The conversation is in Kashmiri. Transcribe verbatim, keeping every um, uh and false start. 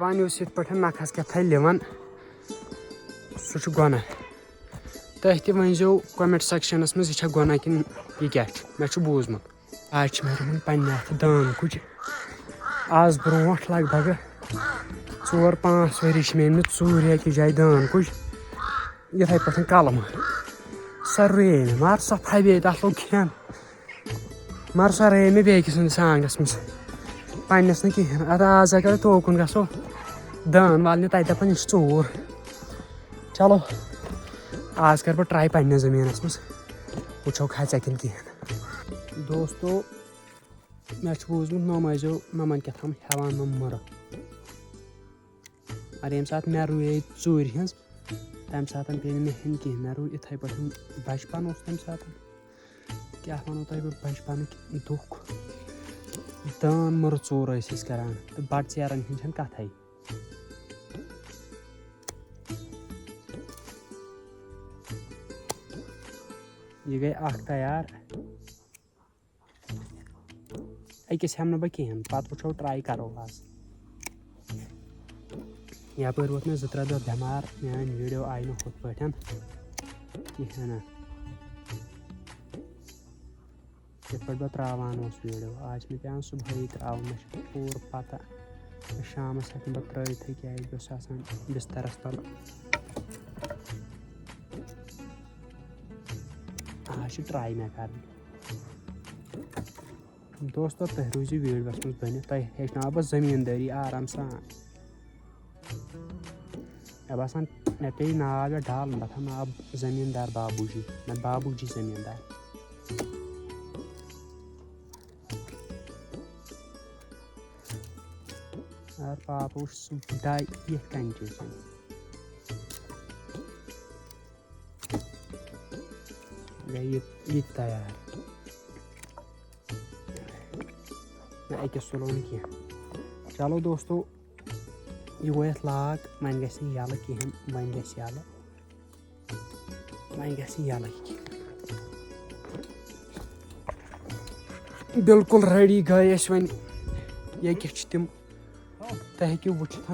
وۄنۍ یُس یِتھ پٲٹھۍ نَکھَس کیٛاہ تھایہِ لِوان، سُہ چھُ گۄناہ۔ تُہۍ تہِ ؤنۍزیو comment sectionَس منٛز، یہِ چھا گۄناہ کِنہٕ یہِ کیٛاہ چھُ؟ مےٚ چھُ بوٗزمُت۔ آز چھِ مےٚ رُومُت پنٛنہِ اَتھٕ دٲن کُج۔ آز برونٛٹھ لگ بگ ژور پانٛژھ ؤری چھِ مےٚ أنۍمٕتۍ ژوٗرِ أکِس جایہِ دٲن کُج۔ یِتھَے پٲٹھۍ کلمہٕ۔ سۄ رُیے مےٚ، مگر سۄ پھبے، تَتھ لوٚگ کھٮ۪ن۔ مگر سۄ رٲے مےٚ بیٚیہِ کِس سٕنٛدِس آنٛگنَس منٛز، پنٛنِس نہٕ کِہیٖنۍ۔ اَدٕ آز اگر توکُن گژھو دٲن والنہِ، تَتہِ دَپان، "یہِ چھُ ژوٗر۔" چلو، آز کَرٕ بہٕ try پنٛنِس زٔمیٖنَس منٛز، وٕچھو کھژیٛا کِنہٕ کِہیٖنۍ۔ دوستو، مےٚ چھُ بوٗزمُت، نۄم ٲسۍزیو نۄمَن کیٛاہ تام ہٮ۪وان، نۄم مٕرٕ۔ مگر ییٚمہِ ساتہٕ مےٚ رُیے ژوٗرِ ہٕنٛز، تَمہِ ساتہٕ پیٚیہِ نہٕ مےٚ ہیٚنۍ کینٛہہ۔ مےٚ روٗد یِتھَے پٲٹھۍ، بَچپَن اوس تَمہِ ساتہٕ۔ کیٛاہ وَنو تۄہہِ بہٕ، بَچپَنٕکۍ دُکھ۔ دٲن مٕرٕ ژوٗر ٲسۍ أسۍ کَران، تہٕ بَٹہٕ ژیرَن ہِنٛز چھَنہٕ کَتھَے۔ یہِ گٔے اَکھ تیار۔ أکِس ہٮ۪مہٕ نہٕ بہٕ کِہیٖنۍ، پَتہٕ وٕچھو، try کَرو آز۔ یَپٲرۍ ووت مےٚ زٕ ترٛےٚ دۄہ بٮ۪مار، میٛٲنۍ video آیہِ نہٕ ہُتھ پٲٹھۍ کِہیٖنۍ نہٕ، یِتھ پٲٹھۍ بہٕ ترٛاوان اوس video۔ آز چھِ مےٚ پٮ۪وان صُبحٲیی ترٛاوُن، مےٚ چھِ پوٗرٕ پَتہ، شامَس ہٮ۪کہٕ نہٕ بہٕ ترٛٲوِتھٕے کینٛہہ، بہٕ چھُس آسان بِستَرَس تَل۔ آز چھِ try مےٚ کَرٕنۍ۔ دوستو، تُہۍ روٗزِو videoَس منٛز بٔنِتھ، تۄہہِ ہیٚچھناوٕ بہٕ زٔمیٖندٲری آرام سان۔ مےٚ باسان، مےٚ پیٚیہِ ناو یَتھ ڈال، بہٕ تھاوٕ ناو زٔمیٖندار بابوٗ جی، نہ، بابوٗ جی زٔمیٖندار۔ یار، پاپہٕ وٕچھ سُہ ڈاے یِتھ کَنۍ چیٖز۔ گٔے یہِ، یہِ تہِ تیار۔ نہ، أکِس سُلو نہٕ کینٛہہ۔ چلو دوستو، یہِ گوٚو یَتھ lock، وۄنۍ گژھِ نہٕ یَلہٕ کِہیٖنۍ، وۄنۍ گژھِ یَلہٕ، وۄنۍ گژھِ نہٕ یَلہٕ یہِ کِہیٖنۍ۔ بِلکُل ready گٔے أسۍ وۄنۍ۔ یہِ کیٛاہ چھِ تِم، تُہۍ ہیٚکِو وٕچھِتھ۔